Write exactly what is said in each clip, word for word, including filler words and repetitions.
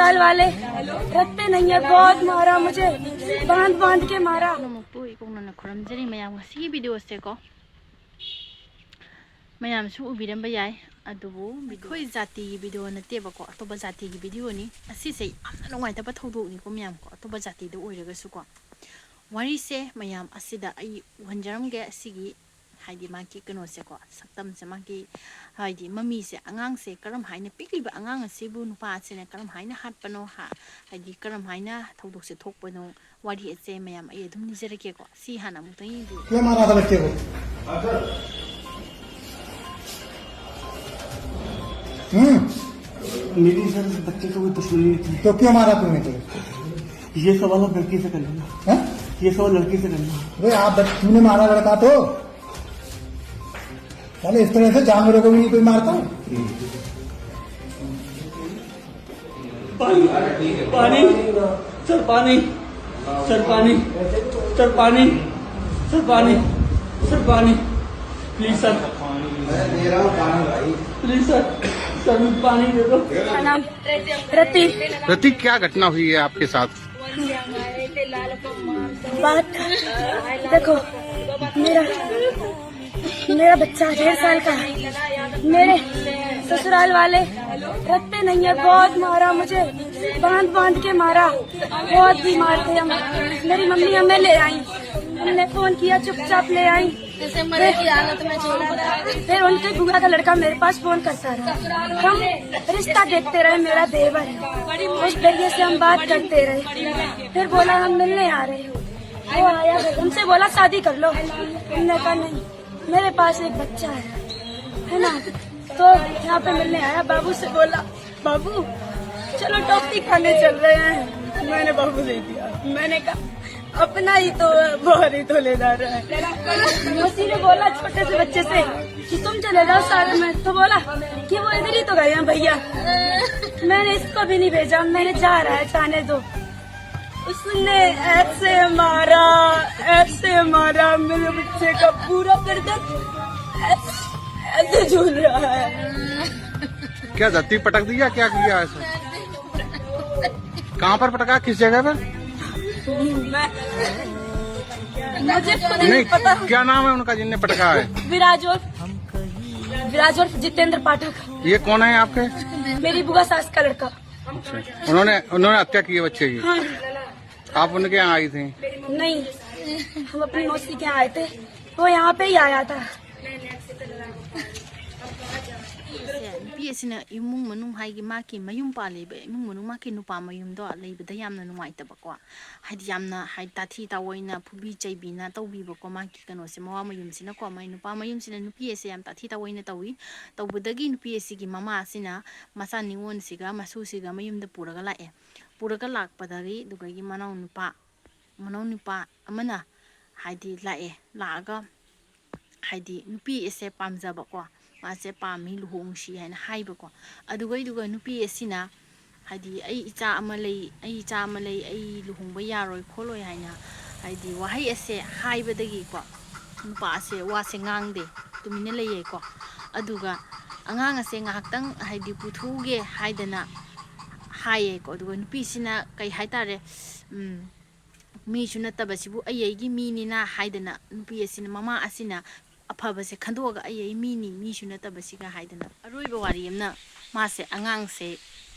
साल वाले रखते नहीं है, बहुत मारा मुझे, बांध बांध के मारा। ꯄꯨꯝꯅꯃꯛꯄꯨ ꯏꯀꯣꯛꯅꯅ ꯈꯨꯔꯨꯝꯖꯔꯤ꯫ ꯃꯌꯥꯝ ꯉꯁꯤꯒꯤ ꯚꯤꯗꯤꯑꯣꯁꯦꯀꯣ, ꯃꯌꯥꯝꯁꯨ ꯎꯕꯤꯔꯝꯕ ꯌꯥꯏ, ꯑꯗꯨꯕꯨ ꯑꯩꯈꯣꯏ ꯖꯥꯇꯤꯒꯤ ꯚꯤꯗꯤꯑꯣ ꯅꯠꯇꯦꯕꯀꯣ, ꯑꯇꯣꯞꯄ ꯖꯥꯇꯤꯒꯤ ꯚꯤꯗꯤꯑꯣꯅꯤ꯫ ꯑꯁꯤꯁꯦ ꯌꯥꯝꯅ ꯅꯨꯡꯉꯥꯏꯇꯕ ꯊꯧꯗꯣꯛꯅꯤꯀꯣ ꯃꯌꯥꯝꯀꯣ, ꯑꯇꯣꯞꯄ ꯖꯥꯇꯤꯗ ꯑꯣꯏꯔꯒꯁꯨꯀꯣ꯫ ꯋꯥꯔꯤꯁꯦ ꯃꯌꯥꯝ ꯑꯁꯤꯗ ꯑꯩ ꯎꯍꯟꯖꯔꯝꯒꯦ꯫ ꯑꯁꯤꯒꯤ ꯍꯥꯏꯗꯤ ꯃꯥꯒꯤ ꯀꯩꯅꯣꯁꯦꯀꯣ, ꯁꯛꯇꯝꯁꯦ, ꯃꯥꯒꯤ ꯍꯥꯏꯗꯤ ꯃꯃꯤꯁꯦ, ꯑꯉꯥꯡꯁꯦ ꯀꯔꯝ ꯍꯥꯏꯅ, ꯄꯤꯛꯂꯤꯕ ꯑꯉꯥꯡ ꯑꯁꯤꯕꯨ ꯅꯨꯄꯥ ꯑꯁꯤꯅ ꯀꯔꯝ ꯍꯥꯏꯅ ꯍꯥꯠꯄꯅꯣ, ꯍꯥ-, ꯍꯥꯏꯗꯤ ꯀꯔꯝ ꯍꯥꯏꯅ ꯊꯧꯗꯣꯛꯁꯦ ꯊꯣꯛꯄꯅꯣ, ꯋꯥꯔꯤ ꯑꯁꯦ ꯃꯌꯥꯝ ꯑꯩ ꯑꯗꯨꯝ ꯂꯤꯖꯔꯛꯀꯦꯀꯣ꯫ ꯁꯤ ꯍꯥꯟꯅ ꯑꯃꯨꯛꯇꯪ ꯌꯦꯡꯕꯤꯌꯨ꯫ क्यों मारा था बच्चे को? हम्म। मेरी सर, बच्चे से कोई दुश्मनी नहीं थी। तो क्यों मारा तूने फिर? ये सवाल आप लड़की से कर लेना। हैं? ये सवाल लड़की से करना। अबे आप बच-, तूने मारा लड़का तो? साले, इस तरह से जानवरों को भी नहीं कोई मारता। पानी, पानी, सर, पानी, सर, पानी, सर, पानी, सर, पानी, सर, पानी, please sir, please sir, sir, पानी दे दो। क्या नाम? रति। रति, क्या घटना हुई है आपके साथ? बात, देखो, मेरा, मेरा बच्चा डेढ़ साल का है। मेरे ससुराल वाले रखते नहीं है, बहुत मारा मुझे, बांध बांध के मारा, बहुत भी मारते हम। मेरी मम्मी हमें ले आई, हमने फोन किया, चुपचाप ले आई। जैसे मरे की हालत में छोड़ा था। फिर उनके बुआ का लड़का मेरे पास फोन करता रहा, हम रिश्ता देखते रहे, मेरा देवर है, उस जरिए से हम बात करते रहे। फिर बोला हम मिलने आ रहे हैं, वो आया, हमसे बोला शादी कर लो, हमने कहा नहीं, मेरे पास एक बच्चा है, है ना, तो यहाँ पे मिलने आया, बाबू से बोला, बाबू, चलो टॉफी खाने चल रहे हैं। मैंने बाबू से किया, मैंने कहा, अपना ही तो है, बाहर ही तो ले जा रहा है। उसी ने बोला छोटे से बच्चे से कि तुम चले जाओ साथ में, तो बोला कि वो इधर ही तो गए हैं भैया, मैंने इसको भी नहीं भेजा, मैंने जा रहा है, जाने दो। उसने ऐसे मारा, ऐसे मारा, मेरे बच्चे का पूरा गर्दन ऐसे, ऐसे झूल रहा है। क्या धरती पटक दी या क्या किया ऐसा? कहाँ पर पटका, किस जगह पर? मुझे खुद नहीं नहीं, पता। क्या नाम है उनका जिनने पटका है? विराज और विराज और जितेंद्र पाठक। ये कौन है आपके? मेरी बुआ सास का लड़का। उन्होंने उन्होंने हत्या की है बच्चे की। हाँ। आप उनके यहाँ आई थी? नहीं, हम अपनी मौसी के यहाँ आए थे, वो यहाँ पे ही आया था। ꯁꯦ, ꯅꯨꯄꯤ ꯑꯁꯤꯅ ꯏꯃꯨꯡ ꯃꯅꯨꯡ ꯍꯥꯏꯒꯤ ꯃꯥꯒꯤ ꯃꯌꯨꯝ ꯄꯥꯜꯂꯤꯕ ꯏꯃꯨꯡ ꯃꯅꯨꯡ ꯃꯥꯒꯤ ꯅꯨꯄꯥ ꯃꯌꯨꯝꯗꯣ ꯂꯩꯕꯗ ꯌꯥꯝꯅ ꯅꯨꯡꯉꯥꯏꯇꯕꯀꯣ꯫ ꯍꯥꯏꯗꯤ ꯌꯥꯝꯅ ꯍꯥꯏꯗꯤ ꯇꯥꯊꯤ ꯇꯥꯑꯣꯏꯅ ꯐꯨꯕꯤ ꯆꯩꯕꯤꯅ ꯇꯧꯕꯤꯕꯀꯣ ꯃꯥꯒꯤ ꯀꯩꯅꯣꯁꯦ, ꯃꯋꯥ ꯃꯌꯨꯝꯁꯤꯅꯀꯣ꯫ ꯃꯥꯏ ꯅꯨꯄꯥ ꯃꯌꯨꯝꯁꯤꯅ ꯅꯨꯄꯤ ꯑꯁꯦ ꯌꯥꯝ ꯇꯥꯊꯤ ꯇꯥꯑꯣꯏꯅ ꯇꯧꯏ꯫ ꯇꯧꯕꯗꯒꯤ ꯅꯨꯄꯤ ꯑꯁꯤꯒꯤ ꯃꯃꯥ ꯑꯁꯤꯅ ꯃꯆꯥ ꯅꯤꯉꯣꯜꯁꯤꯒ ꯃꯁꯨꯁꯤꯒ ꯃꯌꯨꯝꯗ ꯄꯨꯔꯒ ꯂꯥꯛꯑꯦ꯫ ꯄꯨꯔꯒ ꯂꯥꯛꯄꯗꯒꯤ ꯑꯗꯨꯗꯒꯤ ꯃꯅꯥꯎ ꯅꯨꯄꯥ ꯃꯅꯥꯎ ꯅꯨꯄꯥ ꯑꯃꯅ ꯍꯥꯏꯗꯤ ꯂꯥꯛꯑꯦ꯫ ꯂꯥꯛꯑꯒ ꯍꯥꯏꯗꯤ ꯅꯨꯄꯤ ꯑꯁꯦ ꯄꯥꯝꯖꯕꯀꯣ, ꯃꯥꯁꯦ ꯄꯥꯝꯃꯤ, ꯂꯨꯍꯣꯡꯁꯤ ꯍꯥꯏꯅ ꯍꯥꯏꯕꯀꯣ꯫ ꯑꯗꯨꯒꯩꯗꯨꯒ ꯅꯨꯄꯤ ꯑꯁꯤꯅ ꯍꯥꯏꯗꯤ ꯑꯩ ꯏꯆꯥ ꯑꯃ ꯂꯩ, ꯑꯩ ꯏꯆꯥ ꯑꯃ ꯂꯩ, ꯑꯩ ꯂꯨꯍꯣꯡꯕ ꯌꯥꯔꯣꯏ ꯈꯣꯠꯂꯣꯏ ꯍꯥꯏꯅ ꯍꯥꯏꯗꯤ ꯋꯥꯍꯩ ꯑꯁꯦ ꯍꯥꯏꯕꯗꯒꯤꯀꯣ ꯅꯨꯄꯥ ꯑꯁꯦ ꯋꯥꯁꯦ ꯉꯥꯡꯗꯦ, ꯇꯨꯃꯤꯟꯅ ꯂꯩꯌꯦꯀꯣ꯫ ꯑꯗꯨꯒ ꯑꯉꯥꯡ ꯑꯁꯦ ꯉꯥꯏꯍꯥꯛꯇꯪ ꯍꯥꯏꯗꯤ ꯄꯨꯊꯣꯛꯎꯒꯦ ꯍꯥꯏꯗꯅ ꯍꯥꯏꯌꯦꯀꯣ꯫ ꯑꯗꯨꯒ ꯅꯨꯄꯤꯁꯤꯅ ꯀꯩ ꯍꯥꯏꯇꯥꯔꯦ, ꯎꯝ, ꯃꯤꯁꯨ ꯅꯠꯇꯕꯁꯤꯕꯨ ꯑꯩ ꯑꯩꯒꯤ ꯃꯤꯅꯤꯅ ꯍꯥꯏꯗꯅ ꯅꯨꯄꯤ ꯑꯁꯤꯅ, ꯃꯃꯥ ꯑꯁꯤꯅ ꯑꯐꯕꯁꯦ ꯈꯟꯗꯣꯛꯑꯒ ꯑꯩ ꯑꯩ ꯃꯤꯅꯤ, ꯃꯤꯁꯨ ꯅꯠꯇꯕꯁꯤꯒ ꯍꯥꯏꯗꯅ꯫ ꯑꯔꯣꯏꯕ ꯋꯥꯔꯤ ꯑꯃꯅ ꯃꯥꯁꯦ ꯑꯉꯥꯡꯁꯦ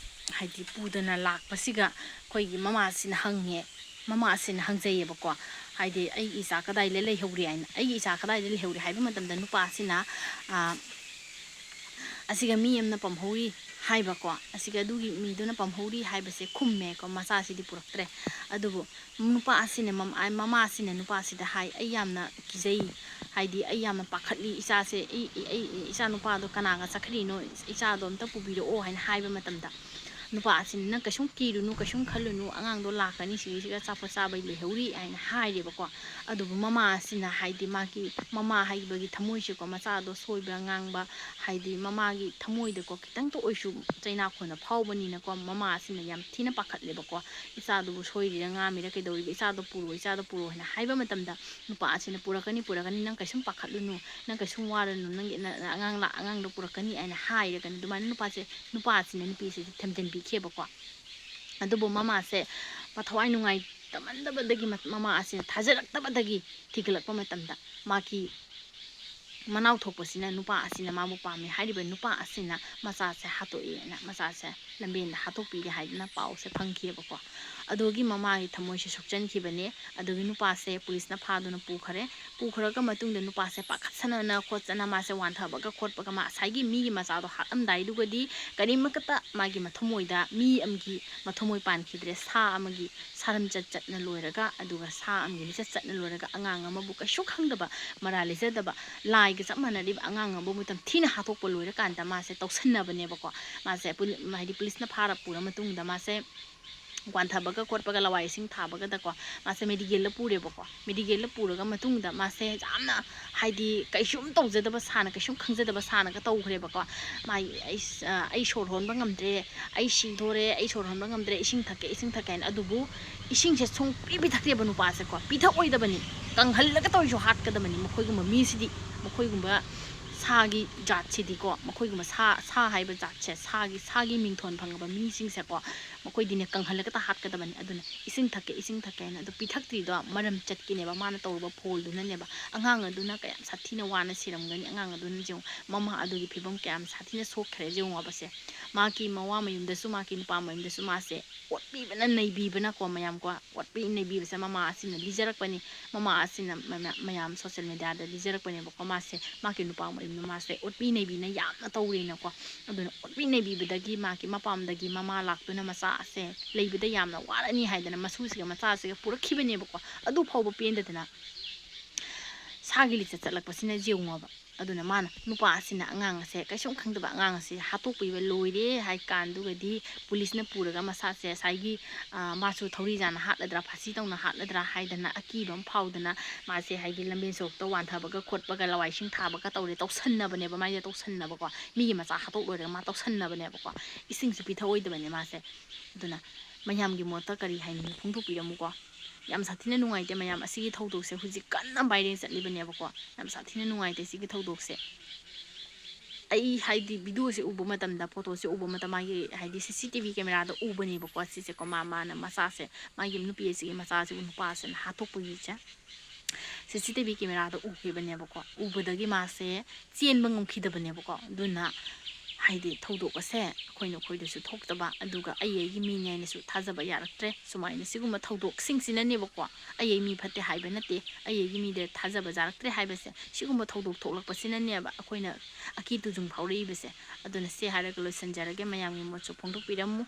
ꯍꯥꯏꯗꯤ ꯄꯨꯗꯅ ꯂꯥꯛꯄꯁꯤꯒ ꯑꯩꯈꯣꯏꯒꯤ ꯃꯃꯥꯁꯤꯅ ꯍꯪꯉꯦ꯫ ꯃꯃꯥꯁꯤꯅ ꯍꯪꯖꯩꯌꯦꯕꯀꯣ, ꯍꯥꯏꯗꯤ ꯑꯩꯒꯤ ꯏꯆꯥ ꯀꯗꯥꯏꯗ ꯂꯩꯍꯧꯔꯤ ꯍꯥꯏꯅ꯫ ꯑꯩꯒꯤ ꯏꯆꯥ ꯀꯗꯥꯏꯗ ꯂꯩꯍꯧꯔꯤ ꯍꯥꯏꯕ ꯃꯇꯝꯗ ꯅꯨꯄꯥꯁꯤꯅ, ꯑ, ꯑꯁꯤꯒ ꯃꯤ ꯑꯃꯅ ꯄꯝꯍꯧꯔꯤ ꯍꯥꯏꯕꯀꯣ꯫ ꯑꯁꯤꯒ ꯑꯗꯨꯒꯤ ꯃꯤꯗꯨꯅ ꯄꯝꯍꯧꯔꯤ ꯍꯥꯏꯕꯁꯦ ꯈꯨꯝꯃꯦꯀꯣ, ꯃꯆꯥꯁꯤꯗꯤ ꯄꯨꯔꯛꯇ꯭ꯔꯦ꯫ ꯑꯗꯨꯕꯨ ꯅꯨꯄꯥ ꯑꯁꯤꯅ ꯃꯃꯥ-, ꯃꯃꯥꯁꯤꯅ ꯅꯨꯄꯥꯁꯤꯗ ꯍꯥꯏ, "ꯑꯩ ꯌꯥꯝꯅ ꯀꯤꯖꯩ, ꯍꯥꯏꯗꯤ ꯑꯩ ꯌꯥꯝꯅ ꯄꯥꯈꯠꯂꯤ, ꯏꯆꯥꯁꯦ, ꯑꯩ, ꯑꯩ, ꯑꯩ ꯏꯆꯥ ꯅꯨꯄꯥꯗꯣ ꯀꯅꯥꯒ ꯆꯠꯈ꯭ꯔꯤꯅꯣ, ꯏꯆꯥꯗꯣ ꯑꯝꯇ ꯄꯨꯕꯤꯔꯛꯑꯣ" ꯍꯥꯏꯅ ꯍꯥꯏꯕ ꯃꯇꯝꯗ, ꯅꯨꯄꯥ ꯑꯁꯤꯅ, "ꯅꯪ ꯀꯩꯁꯨꯝ ꯀꯤꯔꯨꯅꯨ, ꯀꯩꯁꯨꯝ ꯈꯜꯂꯨꯅꯨ, ꯑꯉꯥꯡꯗꯣ ꯂꯥꯛꯀꯅꯤ, ꯁꯤꯒꯤꯁꯤꯒ ꯑꯆꯥꯄꯣꯠ ꯆꯥꯕꯩ ꯂꯩꯍꯧꯔꯤ" ꯍꯥꯏꯅ ꯍꯥꯏꯔꯦꯕꯀꯣ꯫ ꯑꯗꯨꯕꯨ ꯃꯃꯥ ꯑꯁꯤꯅ, ꯍꯥꯏꯗꯤ ꯃꯥꯒꯤ ꯃꯃꯥ ꯍꯥꯏꯕꯒꯤ ꯊꯃꯣꯏꯁꯦꯀꯣ, ꯃꯆꯥꯗꯣ ꯁꯣꯏꯕ ꯉꯥꯡꯕ, ꯍꯥꯏꯗꯤ ꯃꯃꯥꯒꯤ ꯊꯃꯣꯏꯗꯀꯣ ꯈꯤꯇꯪꯇ ꯑꯣꯏꯁꯨ ꯆꯩꯅꯥꯈꯣꯟꯅ ꯐꯥꯎꯕꯅꯤꯅꯀꯣ, ꯃꯃꯥ ꯑꯁꯤꯅ ꯌꯥꯝ ꯊꯤꯅ ꯄꯥꯈꯠꯂꯦꯕꯀꯣ꯫ "ꯏꯆꯥꯗꯨꯕꯨ ꯁꯣꯏꯔꯤꯔ ꯉꯥꯝꯃꯤꯔ ꯀꯩꯗꯧꯔꯤꯕ, ꯏꯆꯥꯗꯣ ꯄꯨꯔꯛꯑꯣ, ꯏꯆꯥꯗꯣ ꯄꯨꯔꯛꯑꯣ" ꯍꯥꯏꯅ ꯍꯥꯏꯕ ꯃꯇꯝꯗ, ꯅꯨꯄꯥ ꯑꯁꯤꯅ, "ꯄꯨꯔꯛꯀꯅꯤ, ꯄꯨꯔꯛꯀꯅꯤ, ꯅꯪ ꯀꯩꯁꯨꯝ ꯄꯥꯈꯠꯂꯨꯅꯨ, ꯅꯪ ꯀꯩꯁꯨꯝ ꯋꯥꯔꯨꯅꯨ, ꯅꯪꯒꯤ ꯅ-, ꯅ-, ꯑꯉꯥꯡ ꯂꯥ-, ꯑꯉꯥꯡꯗꯣ ꯄꯨꯔꯛꯀꯅꯤ" ꯍꯥꯏꯅ ꯍꯥꯏꯔꯒꯅꯤ꯫ ꯑꯗꯨꯃꯥꯏꯅ ꯅꯨꯄꯥꯁꯦ, ꯅꯨꯄꯥ ꯑꯁꯤꯅ ꯅꯨꯄꯤꯁꯤꯗꯤ ꯊꯦꯝꯖꯤꯟꯕꯤꯈꯤꯑꯕꯀꯣ꯫ ꯑꯗꯨꯕꯨ ꯃꯃꯥꯁꯦ ꯃꯊꯋꯥꯏ ꯅꯨꯡꯉꯥꯏꯇꯃꯟꯗꯕꯗꯒꯤ ꯃ-, ꯃꯃꯥ ꯑꯁꯤꯅ ꯊꯥꯖꯔꯛꯇꯕꯗꯒꯤ ꯊꯤꯒꯠꯂꯛꯄ ꯃꯇꯝꯗ ꯃꯥꯒꯤ ꯃꯅꯥꯎ ꯊꯣꯛꯄꯁꯤꯅ ꯅꯨꯄꯥ ꯑꯁꯤꯅ ꯃꯥꯕꯨ ꯄꯥꯝꯃꯤ ꯍꯥꯏꯔꯤꯕ ꯅꯨꯄꯥ ꯑꯁꯤꯅ ꯃꯆꯥꯁꯦ ꯍꯥꯠꯇꯣꯛꯑꯦꯅ, ꯃꯆꯥꯁꯦ ꯂꯝꯕꯦꯟꯗ ꯍꯥꯠꯇꯣꯛꯄꯤꯔꯦ ꯍꯥꯏꯗꯅ ꯄꯥꯎꯁꯦ ꯐꯪꯈꯤꯑꯕꯀꯣ꯫ ꯑꯗꯨꯒꯤ ꯃꯃꯥꯒꯤ ꯊꯃꯣꯏꯁꯦ ꯁꯣꯛꯆꯟꯈꯤꯕꯅꯦ꯫ ꯑꯗꯨꯒꯤ ꯅꯨꯄꯥꯁꯦ ꯄꯨꯂꯤꯁꯅ ꯐꯥꯗꯨꯅ ꯄꯨꯈꯔꯦ꯫ ꯄꯨꯈ꯭ꯔꯒ ꯃꯇꯨꯡꯗ ꯅꯨꯄꯥꯁꯦ ꯄꯥꯈꯠꯁꯅꯅ ꯈꯣꯠꯆꯅ ꯃꯥꯁꯦ ꯋꯥꯟꯊꯕꯒ ꯈꯣꯠꯄꯒ ꯃꯥ ꯉꯁꯥꯏꯒꯤ ꯃꯤꯒꯤ ꯃꯆꯥꯗꯣ ꯍꯥꯠꯂꯝꯗꯥꯏꯗꯨꯒꯗꯤ ꯀꯔꯤꯃꯀꯇ ꯃꯥꯒꯤ ꯃꯊꯃꯣꯏꯗ ꯃꯤ ꯑꯃꯒꯤ ꯃꯊꯃꯣꯏ ꯄꯥꯟꯈꯤꯗ꯭ꯔꯦ꯫ ꯁꯥ ꯑꯃꯒꯤ ꯁꯥꯔꯝꯆꯠ ꯆꯠꯅ ꯂꯣꯏꯔꯒ, ꯑꯗꯨꯒ ꯁꯥ ꯑꯃꯒꯤ ꯂꯤꯆꯠ ꯆꯠꯅ ꯂꯣꯏꯔꯒ ꯑꯉꯥꯡ ꯑꯃꯕꯨ ꯀꯩꯁꯨ ꯈꯪꯗꯕ, ꯃꯔꯥ ꯂꯩꯖꯗꯕ, ꯂꯥꯏꯒ ꯆꯞ ꯃꯥꯟꯅꯔꯤꯕ ꯑꯉꯥꯡ ꯑꯃꯕꯨ ꯇꯝꯊꯤꯅ ꯍꯥꯠꯇꯣꯛꯄ ꯂꯣꯏꯔꯀꯥꯟꯗ ꯃꯥꯁꯦ ꯇꯧꯁꯟꯅꯕꯅꯦꯕꯀꯣ꯫ ꯃꯥꯁꯦ ꯄꯨꯂꯤ-, ꯍꯥꯏꯗꯤ ꯄꯨꯂꯤꯁꯅ ꯐꯥꯔ ꯄꯨꯔ ꯃꯇꯨꯡꯗ ꯃꯥꯁꯦ ꯋꯥꯟꯊꯕꯒ ꯈꯣꯠꯄꯒ ꯂꯋꯥꯏ ꯏꯁꯤꯡ ꯊꯥꯕꯒꯗꯀꯣ ꯃꯥꯁꯦ ꯃꯦꯗꯤꯀꯦꯜꯗ ꯄꯨꯔꯦꯕꯀꯣ꯫ ꯃꯦꯗꯤꯀꯦꯜꯗ ꯄꯨꯔꯒ ꯃꯇꯨꯡꯗ ꯃꯥꯁꯦ ꯌꯥꯝꯅ ꯍꯥꯏꯗꯤ ꯀꯩꯁꯨꯝ ꯇꯧꯖꯗꯕ ꯁꯥꯅ, ꯀꯩꯁꯨꯝ ꯈꯪꯖꯗꯕ ꯁꯥꯅꯒ ꯇꯧꯈ꯭ꯔꯦꯕꯀꯣ꯫ ꯃꯥ ꯑꯩ, ꯑ, "ꯑꯩ ꯁꯣꯔ ꯍꯣꯟꯕ ꯉꯝꯗ꯭ꯔꯦ, ꯑꯩ ꯁꯤꯗꯣꯔꯦ, ꯑꯩ ꯁꯣꯔ ꯍꯣꯟꯕ ꯉꯝꯗ꯭ꯔꯦ, ꯏꯁꯤꯡ ꯊꯛꯀꯦ, ꯏꯁꯤꯡ ꯊꯛꯀꯦ" ꯍꯥꯏꯅ꯫ ꯑꯗꯨꯕꯨ ꯏꯁꯤꯡꯁꯦ ꯁꯨꯡꯄꯤ ꯄꯤꯊꯛꯇꯦꯕ ꯅꯨꯄꯥꯁꯦꯀꯣ꯫ ꯄꯤꯊꯛꯑꯣꯏꯗꯕꯅꯤ, ꯀꯪꯍꯜꯂꯒ ꯇꯧꯔꯤꯁꯨ ꯍꯥꯠꯀꯗꯕꯅꯤ꯫ ꯃꯈꯣꯏꯒꯨꯝꯕ ꯃꯤꯁꯤꯗꯤ, ꯃꯈꯣꯏꯒꯨꯝꯕ ꯁꯥꯒꯤ ꯖꯥꯠꯁꯤꯗꯤꯀꯣ, ꯃꯈꯣꯏꯒꯨꯝꯕ ꯁꯥ, ꯁꯥ ꯍꯥꯏꯕ ꯖꯥꯠꯁꯦ, ꯁꯥꯒꯤ, ꯁꯥꯒꯤ ꯃꯤꯡꯊꯣꯟ ꯐꯪꯉꯕ ꯃꯤꯁꯤꯡꯁꯦꯀꯣ, ꯃꯈꯣꯏꯗꯤꯅꯦ ꯀꯪꯍꯜꯂꯒꯇ ꯍꯥꯠꯀꯗꯕꯅꯤ꯫ ꯑꯗꯨꯅ ꯏꯁꯤꯡ ꯊꯛꯀꯦ, ꯏꯁꯤꯡ ꯊꯛꯀꯦ ꯍꯥꯏꯅ ꯑꯗꯨ ꯄꯤꯊꯛꯇ꯭ꯔꯤꯗꯣ ꯃꯔꯝ ꯆꯠꯀꯤꯅꯦꯕ꯫ ꯃꯥꯅ ꯇꯧꯔꯨꯕ ꯐꯣꯜꯗꯨꯅꯅꯦꯕ꯫ ꯑꯉꯥꯡ ꯑꯗꯨꯅ ꯀꯌꯥꯝ ꯁꯥꯊꯤꯅ ꯋꯥꯅ ꯁꯤꯔꯝꯒꯅꯤ꯫ ꯑꯉꯥꯡ ꯑꯗꯨꯅ ꯌꯦꯡꯉꯨ, ꯃꯃꯥ ꯑꯗꯨꯒꯤ ꯐꯤꯕꯝ ꯀꯌꯥꯝ ꯁꯥꯊꯤꯅ ꯁꯣꯛꯈ꯭ꯔꯦ ꯌꯦꯡꯉꯣꯕꯁꯦ꯫ ꯃꯥꯒꯤ ꯃꯋꯥ ꯃꯌꯨꯝꯗꯁꯨ, ꯃꯥꯒꯤ ꯅꯨꯄꯥ ꯃꯌꯨꯝꯗꯁꯨ ꯃꯥꯁꯦ ꯑꯣꯠꯄꯤꯕꯅ ꯅꯩꯕꯤꯕꯅꯀꯣ, ꯃꯌꯥꯝꯀꯣ, ꯑꯣꯠꯄꯤ ꯅꯩꯕꯤꯕꯁꯦ ꯃꯃꯥ ꯑꯁꯤꯅ ꯂꯤꯖꯔꯛꯄꯅꯤ꯫ ꯃꯃꯥ ꯑꯁꯤꯅ ꯃꯃ-, ꯃꯌꯥꯝ ꯁꯣꯁꯦꯜ ꯃꯦꯗꯤꯌꯥꯗ ꯂꯤꯖꯔꯛꯄꯅꯦꯕꯀꯣ꯫ ꯃꯥꯁꯦ, ꯃꯥꯒꯤ ꯅꯨꯄꯥ ꯃꯌꯨꯝꯗ ꯃꯥꯁꯦ ꯑꯣꯠꯄꯤ ꯅꯩꯕꯤꯅ ꯌꯥꯝꯅ ꯇꯧꯔꯦꯅꯀꯣ꯫ ꯑꯗꯨꯅ ꯑꯣꯠꯄꯤ ꯅꯩꯕꯤꯕꯗꯒꯤ ꯃꯥꯒꯤ ꯃꯄꯥꯝꯗꯒꯤ ꯃꯃꯥ ꯂꯥꯛꯇꯨꯅ ꯃꯆꯥ ꯑꯁꯦ ꯂꯩꯕꯗ ꯌꯥꯝꯅ ꯋꯥꯔꯅꯤ ꯍꯥꯏꯗꯅ ꯃꯁꯨꯁꯤꯒ ꯃꯆꯥꯁꯤꯒ ꯄꯨꯔꯛꯈꯤꯕꯅꯦꯕꯀꯣ꯫ ꯑꯗꯨ ꯐꯥꯎꯕ ꯄꯦꯟꯗꯗꯅ ꯁꯥꯒꯤ ꯂꯤꯆꯠ ꯆꯠꯂꯛꯄꯁꯤꯅ ꯌꯦꯡꯉꯣꯕ꯫ ꯑꯗꯨꯅ ꯃꯥꯅ, ꯅꯨꯄꯥ ꯑꯁꯤꯅ ꯑꯉꯥꯡ ꯑꯁꯦ, ꯀꯩꯁꯨꯝ ꯈꯪꯗꯕ ꯑꯉꯥꯡ ꯑꯁꯦ ꯍꯥꯠꯇꯣꯛꯄꯤꯕ ꯂꯣꯏꯔꯦ ꯍꯥꯏ ꯀꯥꯟꯗꯨꯒꯗꯤ ꯄꯨꯂꯤꯁꯅ ꯄꯨꯔꯒ ꯃꯁꯥꯁꯦ ꯉꯁꯥꯏꯒꯤ, ꯑ, ꯃꯥꯁꯨ ꯊꯧꯔꯤꯖꯥꯅ ꯍꯥꯠꯂꯗ꯭ꯔꯥ, ꯐꯥꯁꯤ ꯇꯧꯅ ꯍꯥꯠꯂꯗ꯭ꯔꯥ ꯍꯥꯏꯗꯅ ꯑꯀꯤꯕ ꯑꯃ ꯐꯥꯎꯗꯅ ꯃꯥꯁꯦ ꯍꯥꯏꯗꯤ ꯂꯝꯕꯦꯟ ꯁꯣꯔꯣꯛꯇ ꯋꯥꯟꯊꯕꯒ ꯈꯣꯠꯄꯒ ꯂꯋꯥꯏ ꯏꯁꯤꯡ ꯊꯥꯕꯒ ꯇꯧꯔꯦ, ꯇꯧꯁꯟꯅꯕꯅꯦꯕ, ꯃꯥꯏꯁꯦ ꯇꯧꯁꯟꯅꯕꯀꯣ꯫ ꯃꯤꯒꯤ ꯃꯆꯥ ꯍꯥꯠꯇꯣꯛ ꯂꯣꯏꯔꯒ ꯃꯥ ꯇꯧꯁꯟꯅꯕꯅꯦꯕꯀꯣ꯫ ꯏꯁꯤꯡꯁꯨ ꯄꯤꯊꯛꯑꯣꯏꯗꯕꯅꯦ ꯃꯥꯁꯦ꯫ ꯑꯗꯨꯅ ꯃꯌꯥꯝꯒꯤ ꯃꯣꯠꯇ ꯀꯔꯤ ꯍꯥꯏꯅꯤꯡꯉꯤ ꯐꯣꯡꯗꯣꯛꯄꯤꯔꯝꯃꯨꯀꯣ꯫ ꯌꯥꯝ ꯁꯥꯊꯤꯅ ꯅꯨꯡꯉꯥꯏꯇꯦ ꯃꯌꯥꯝ꯫ ꯑꯁꯤꯒꯤ ꯊꯧꯗꯣꯛꯁꯦ ꯍꯧꯖꯤꯛ ꯀꯟꯅ viral ꯆꯠꯂꯤꯕꯅꯦꯕꯀꯣ꯫ ꯌꯥꯝ ꯁꯥꯊꯤꯅ ꯅꯨꯡꯉꯥꯏꯇꯦ ꯁꯤꯒꯤ ꯊꯧꯗꯣꯛꯁꯦ꯫ ꯑꯩ ꯍꯥꯏꯗꯤ videoꯁꯦ ꯎꯕ ꯃꯇꯝꯗ, photoꯁꯦ ꯎꯕ ꯃꯇꯝꯗ ꯃꯥꯒꯤ ꯍꯥꯏꯗꯤ CCTV cameraꯗ ꯎꯕꯅꯦꯕꯀꯣ꯫ ꯁꯤꯁꯦꯀꯣ ꯃꯥ, ꯃꯥꯅ ꯃꯆꯥꯁꯦ, ꯃꯥꯒꯤ ꯅꯨꯄꯤ ꯑꯁꯤꯒꯤ ꯃꯆꯥꯁꯤꯕꯨ ꯅꯨꯄꯥꯁꯤꯅ ꯍꯥꯠꯇꯣꯛꯄꯒꯤꯁꯦ CCTV cameraꯗ ꯎꯈꯤꯕꯅꯦꯕꯀꯣ꯫ ꯎꯕꯗꯒꯤ ꯃꯥꯁꯦ ꯆꯦꯟꯕ ꯉꯝꯈꯤꯗꯕꯅꯦꯕꯀꯣ꯫ ꯑꯗꯨꯅ ꯍꯥꯏꯗꯤ ꯊꯧꯗꯣꯛ ꯑꯁꯦ ꯑꯩꯈꯣꯏ ꯅꯈꯣꯏꯗꯁꯨ ꯊꯣꯛꯇꯕ, ꯑꯗꯨꯒ ꯑꯩ ꯑꯩꯒꯤ ꯃꯤꯅꯦ ꯍꯥꯏꯅꯁꯨ ꯊꯥꯖꯕ ꯌꯥꯔꯛꯇ꯭ꯔꯦ꯫ ꯁꯨꯃꯥꯏꯅ ꯁꯤꯒꯨꯝꯕ ꯊꯧꯗꯣꯛꯁꯤꯡꯁꯤꯅꯅꯦꯕꯀꯣ, ꯑꯩ ꯑꯩ ꯃꯤ ꯐꯠꯇꯦ ꯍꯥꯏꯕ ꯅꯠꯇꯦ, ꯑꯩ ꯑꯩꯒꯤ ꯃꯤꯗ ꯊꯥꯖꯕ ꯌꯥꯔꯛꯇ꯭ꯔꯦ ꯍꯥꯏꯕꯁꯦ, ꯁꯤꯒꯨꯝꯕ ꯊꯧꯗꯣꯛ ꯊꯣꯛꯂꯛꯄꯁꯤꯅꯅꯦꯕ ꯑꯩꯈꯣꯏꯅ ꯑꯀꯤ ꯇꯨꯖꯨꯡ ꯐꯥꯎꯔꯛꯏꯕꯁꯦ꯫ ꯑꯗꯨꯅ ꯁꯤ ꯍꯥꯏꯔꯒ ꯂꯣꯏꯁꯤꯟꯖꯔꯒꯦ, ꯃꯌꯥꯝꯒꯤ ꯃꯣꯠꯁꯨ ꯐꯣꯡꯗꯣꯛꯄꯤꯔꯝꯃꯨ꯫